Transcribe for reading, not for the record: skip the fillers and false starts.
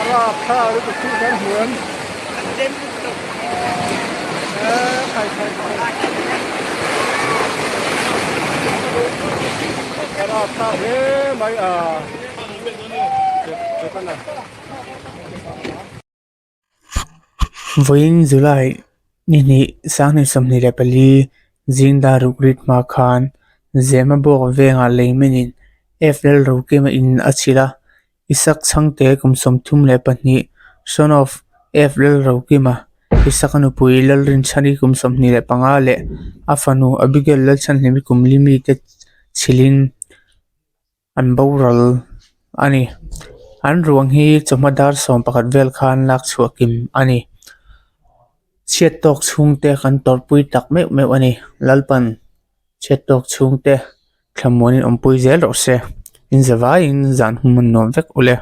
Rapthlak lutuk chu kan hmu em? Eee khai khai khai. A rapthlak hle mai a. Vawiin July ni hnih sanghnih 24 zing dar ruk rit hma khan Zema bawk vengah leimin in F Lalrokima in a chhilh a, Isak Chhangte kum 32 son of F Lalrokima, Isaka nupui Lalrinchhani kum 25 leh a fanu Abigail Lalchhanhlimi kum li mite chhilhin An boral a ni. An ruang hi chawhma dar 11 vel khan lak chhuah kim a ni. Chhiat tawk chhungte kan tawrhpui tak meuh meuh a ni. Lalpan chhiat tawk chhungte thlamuanin awmpui zel rawh se. In zavaiin zan hmun nuam vek ule.